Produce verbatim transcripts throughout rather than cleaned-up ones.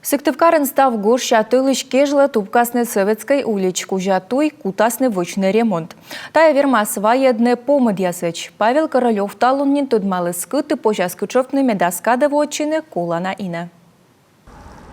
Сыктывкарын став гожся тӧлысь кежлӧ тупкасны Советскӧй улич кузя туй, кутасны вӧчны ремонт. Тайӧ вермас вайӧдны помӧдъясӧдз. Павел Королёв талун нин тӧдмаліс, кыті позяс кытшовтны, мед ас кадӧ воӧдчыны колана инӧ.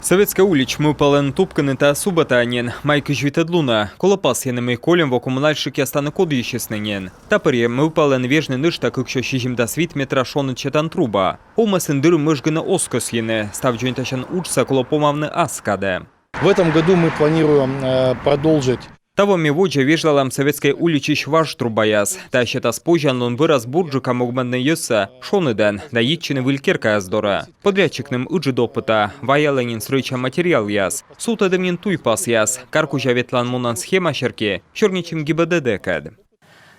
Советскӧй улич мывпалӧны тупкыны та субӧтаӧ нин, май кызь витӧд лунӧ. Колӧ пасйыны, мый кольӧм во коммунальщикъяс тані кодйысисны нин. Та пӧрйӧ мывпалӧны вежны нӧшта кыксё сизимдас вит метра шоныд сетан труба. Овмӧсын дыр мӧжгыны оз кӧсйыны, став дзоньтасян уджсӧ колӧ помавны ас кадӧ. В этом году мы планируем, э, продолжить. Таво ми водзӧ вежлалам Советскӧй уличысь важ трубаяс. Та сетас позянлун бӧрас бурджыка могмӧдны йӧзсӧ шоныдӧн да йитчыны выль керкаяс дорӧ. Подрядчикным ыджыд опыта, ваялӧ нин стрӧитчан материалъяс. Сувтӧдӧм нин туй пасъяс. Кар кузя ветлан-мунан схема серти сёрнитчим ГИБДД-кӧд.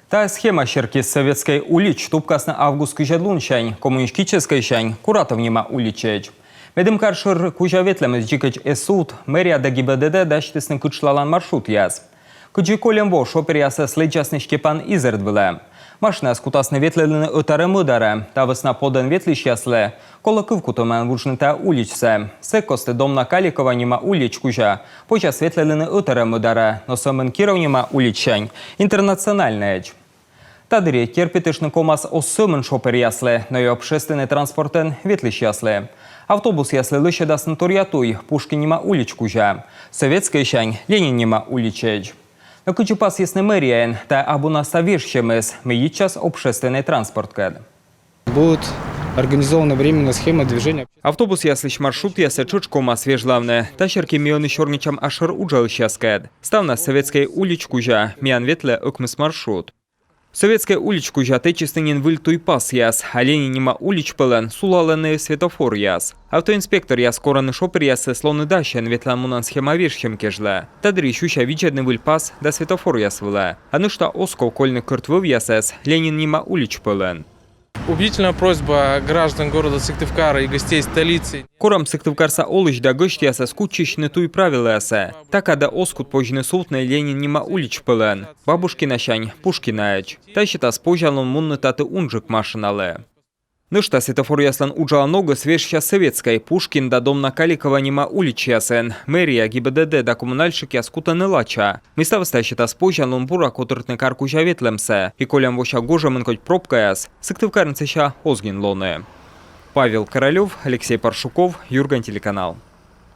Та схема серти Советскӧй улич тупкасны август кызьӧд лунсянь, Коммунистическӧйсянь Куратов нима уличӧдз. Медым кар шӧр кузя ветлӧмыс дзикӧдз эз сувт, мэрия да ГИБДД дасьтісны кытшлалан маршрутъяс. Кыдзи кольӧм во шоперъясӧс лэдзасны Степан изэрд вылӧ. Машинаяс кутасны ветлӧдлыны ӧтарӧ-мӧдарӧ, та вӧсна подӧн ветлысьяслы колӧ кывкутӧмӧн вуджны та уличсӧ. Сэк кості Домна Каликова нима улич кузя позяс ветлӧдлыны ӧтарӧ-мӧдарӧ, но сӧмын Киров нима уличсянь Интернациональнӧйӧдз. Та дырйи терпитыштны ковмас оз сӧмын шоперъяслы, но и общественнӧй транспортӧн ветлысьяслы. Автобусъяслы лӧсьӧдасны торъя туй Пушкин нима улич кузя, Советскӧйсянь Ленин нима уличӧдз. Но кыдзи пасйисны мэрияын, та абу на став вежсьӧмыс, мый йитчас общественнӧй транспорткӧд. Будет организована временная схема движения. Автобусъяслысь маршрутъяссӧ тшӧтш ковмас вежлавны. Та серти ми ӧні сёрнитчам асшӧр уджалысьяскӧд. Ставнас Советскӧй улич кузя миян ветлӧ ӧкмыс маршрут. Советскӧй улич кузя тэчисны нин выль туй пасъяс, а Ленин нима улич пӧлӧн сулалӧны светофоръяс. Автоинспекторъяс корӧны шоперъясӧс лоны дасьӧн ветлан-мунан схема вежсьӧм кежлӧ. Та дырйи сюся видзӧдны выль пас да светофоръяс вылӧ. А нӧшта оз ков кольны кӧрт вӧвъясӧс Ленин нима улич пӧлӧн. Убедительная просьба граждан города Сыктывкара и гостей столицы. Корам сыктывкарса олысь да гӧсьтъясӧс кутчысьны туй правилӧясӧ. Та кадӧ оз кут позьны сувтны Ленин нима улич пӧлӧн Бабушкинасянь Пушкинаӧдз. Та сетас позянлун мунны таті унджык машиналы. Нӧшта светофоръяслӧн уджала ногыс вежся Советскӧй, Пушкин да Домна Каликова нима уличьясын. Мэрия, ГИБДД да коммунальщикъяс кутӧны лача, мый ставыс та сетас позянлун бура котыртны кар кузя ветлӧмсӧ. И кольӧм вося гожӧмын кӧть пробкаяс Сыктывкарын сэсся оз нин лоны. Павел Королёв, Алексей Паршуков, «Юрган» телеканал.